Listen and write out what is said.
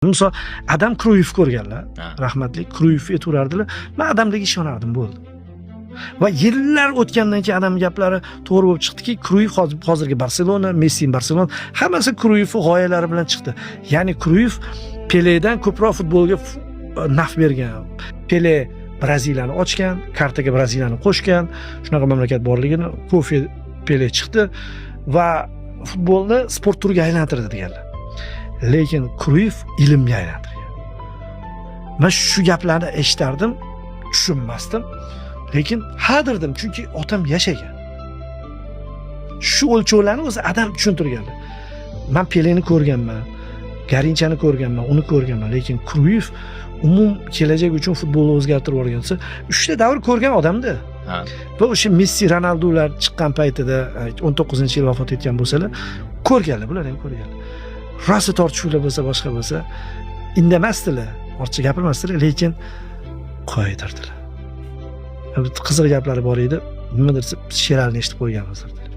Misol, adam Kruyf ko'rganlar, Ha. rahmatli Kruyf aytaverardilar. Man adamdagi ishonardim, bo'ldi. Va yillar o'tgandan keyin adam gaplari to'g'ri bo'lib chiqdiki, Kruyf hozir, hozirgi Barselona, Messi Barselona, hammasi Kruyf g'oyalari bilan chiqdi. Ya'ni Kruyf Peledan ko'proq futbolga naf bergan. Pele Braziliyani ochgan, kartaga Braziliyani qo'shgan, shunaqa mamlakat borligini, kofe Pele chiqdi va futbolni sport turiga aylantirdi deganlar. Lekin Kruyf ilmga aylantirgan. Man shu gaplarni eshitardim, tushunmasdim. Lekin ha derdim, chunki otam yashagan. Shu o'lchovlarni o'zi adam tushuntirganlar. Man Peleni ko'rganman, Garinchani ko'rganman, uni ko'rganman, lekin Kruyf umum kelajak uchun futbolni o'zgartirib yuborgan desa, uchta davr ko'rgan odamda. Va o'sha Messi, Ronaldolar chiqqan paytida, 19-yil vafot etgan bo'lsalar, ko'rganlar, bular ham ko'rganlar. Rosa tortishuvlar bo'lsa, boshqa bo'lsa, indamasdilar, ortiqcha gapirmasdilar, lekin qo'ydirdilar. Bitta qiziq gaplari bor edi. Nima desa, Sheralini eshitib qo'yganmiz dedilar.